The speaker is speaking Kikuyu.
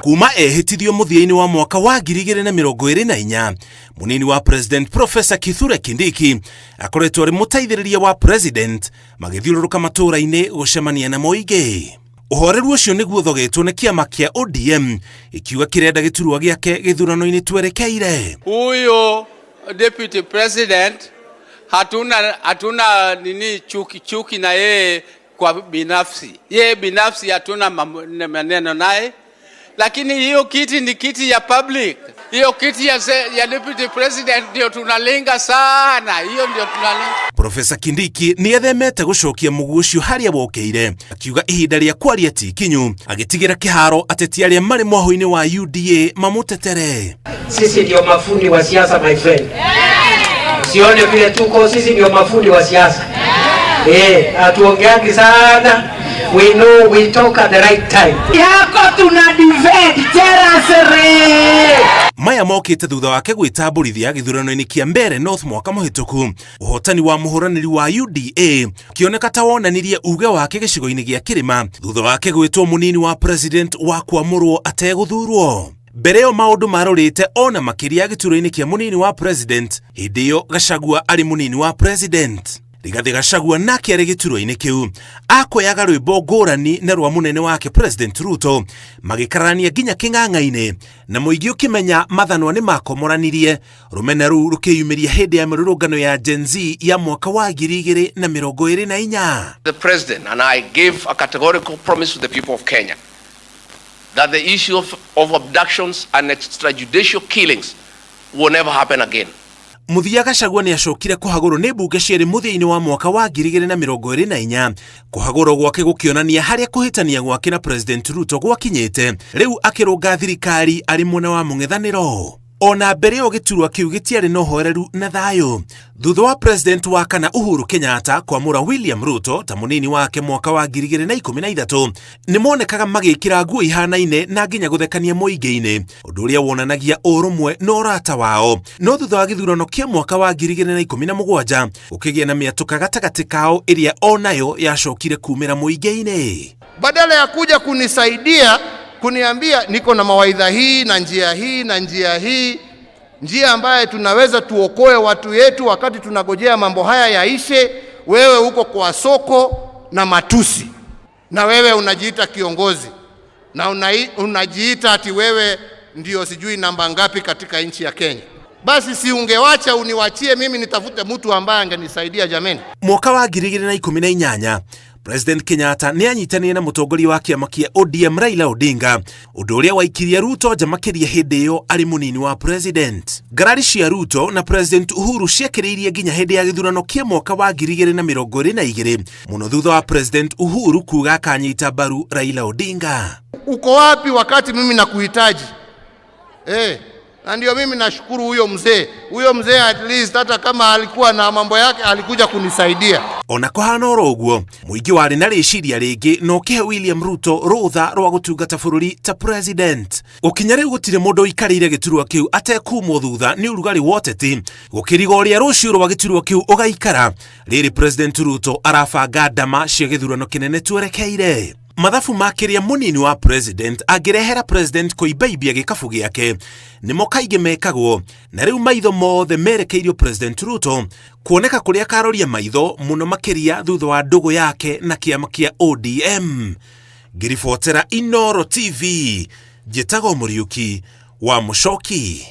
Kuma ehĩtithio mũthia-inĩ wa mwaka wa 2024, mũnini wa President Professor Kithure Kindiki akoretwo arĩ mũteithĩrĩria wa President magĩthiũrũrũka matũũra-inĩ gũcemania na mũingĩ. Ũhoreru ũcio nĩguo ũthogetwo nĩ kĩama kĩa ODM ĩkiuga kĩrenda gĩturwa gĩake gĩthurano-inĩ twerekeire. Huyo deputy president hatuna nini chuki, chuki na yeye kwa binafsi, yeye binafsi hatuna maneno naye, lakini hiyo kiti ni kiti ya public. Hiyo kiti ya deputy president ndio tunalenga sana, hiyo ndio tunalenga. Profesa Kindiki nĩ ethemete gũcokia mũguo ũcio harĩa wokĩire, akiuga ihinda rĩa kwaria ti ikinyu, agĩtigĩra kĩharo ateti arĩa marĩ mwahũ-inĩ wa UDA mamũtetere. Sisi ndio mafundi wa siasa, my friend. Usione vile tuko, sisi ndio mafundi wa siasa. Eh, hatuongeangi sana. We know we talk at the right time. Yako tuna defend Cherasere. Maya mokĩte thutha wake gwĩtambũrithia gĩthurano-inĩ kĩa Mbeere North mwaka mũhĩtũku. Ũhotani wa mũhũranĩri wa UDA ũkĩoneka ta wonanirie uge wake gĩcigo-inĩ gĩa kĩrĩma thutha wake gwĩtwo mũnini wa president wa kwamũrwo ategũthurwo. Mbere ĩyo maũndũ marorĩte ona makĩria gĩturwa-inĩ kĩa mũnini wa president, hĩndĩ ĩyo Gachagua arĩ mũnini wa president. Rigathĩ Gachagua nake arĩ gĩturwa-inĩ kĩu akoyaga rwĩmbo ngũrani na rwa mũnene wake President Ruto, magĩkararania nginya kĩng'ang'a-inĩ, na mũingĩ ũkĩmenya mathanwa nĩ makomoranirie. Rũmena rũu rũkĩyumĩria hĩndĩ ya mĩrũrũngano ya Gen Z ya mwaka wa 2024. The president and I gave a categorical promise to the people of Kenya that the issue of abductions and extrajudicial killings will never happen again. Mũthia Gachagua nĩ acokire kũhagũrwo nĩ mbunge cierĩ mũthia-inĩ wa mwaka wa 2024. Kũhagũrwo gwake gũkĩonania harĩa kũhĩtania gwake na President Ruto gwakinyĩte, rĩu akĩrũnga thirikari arĩ mwena wa mũng'ethanĩro. Ona mbere ĩyo gĩturwa kĩu gĩtiarĩ na ũhoreru na thayũ. Thutha wa President wa kana Uhuru Kenyatta kwamũra William Ruto ta mũnini wake mwaka wa 2013, nĩ monekaga magĩkĩra nguo ihanaine na nginya gũthekania mũingĩ-inĩ, ũndũ ũrĩa wonanagia ũrũmwe na ũrata wao. No thutha wa gĩthurano kĩa mwaka wa 2017 gũkĩgĩa na mĩatũka gatagatĩ kao ĩrĩa onayo yacokire kumĩra mũingĩ-inĩ. Badala ya kuja kunisaidia kuniambia niko na mawaidha hii na njia hii na njia hii, njia ambaye tunaweza tuokoe watu yetu wakati tunagojea mambo haya yaishe, wewe uko kwa soko na matusi, na wewe unajiita kiongozi na unajiita ati wewe ndio sijui namba ngapi katika nchi ya Kenya. Basi si ungewacha uniwachie mimi nitafute mtu ambaye angenisaidia jameni. Mwaka wa 2018 President Kenyatta nĩ anyitanĩire na mũtongoria wa kĩama kĩa ODM Raila Odinga, ũndũ ũrĩa waikirie Ruto nja makĩria hĩndĩ ĩyo arĩ mũnini wa president. Ngarari cia Ruto na President Uhuru ciakĩrĩirie nginya hĩndĩ ya gĩthurano kĩa mwaka wa 2022, mũno thutha wa President Uhuru kuga akanyita mbaru Raila Odinga. Uko wapi wakati mimi nakuhitaji? Na ndio mimi nashukuru huyo mzee. Huyo mzee at least hata kama alikuwa na mambo yake alikuja kunisaidia. Ona kũhana oro ũguo, mũingĩ warĩ na rĩciria rĩngĩ na ũkĩhe William Ruto rũtha rwa gũtungata bũrũri ta president. Gũkinya rĩu gũtirĩ mũndũ ũikarĩire gĩturwa kĩu atekumwo thutha nĩ ũrugarĩ wa ũteti, gũkĩriga ũrĩa rũciũ rwa gĩturwa kĩu ũgaikara. Rĩrĩ President Ruto arabanga ndama cia gĩthurano kĩnene twerekeire. Mathabu ma kĩrĩa mũnini wa president angĩrehera president kũimbaibia gĩkabu gĩake nĩmo kaingĩ mekagwo, na rĩu maitho mothe merekeirio President Ruto kuoneka kũrĩa karoria maitho mũno makĩria thutha wa ndũgũ yake na kĩama kĩa ODM. Ngĩribotera Inooro TV, njĩtagwo Mũriũki wa Mũcoki.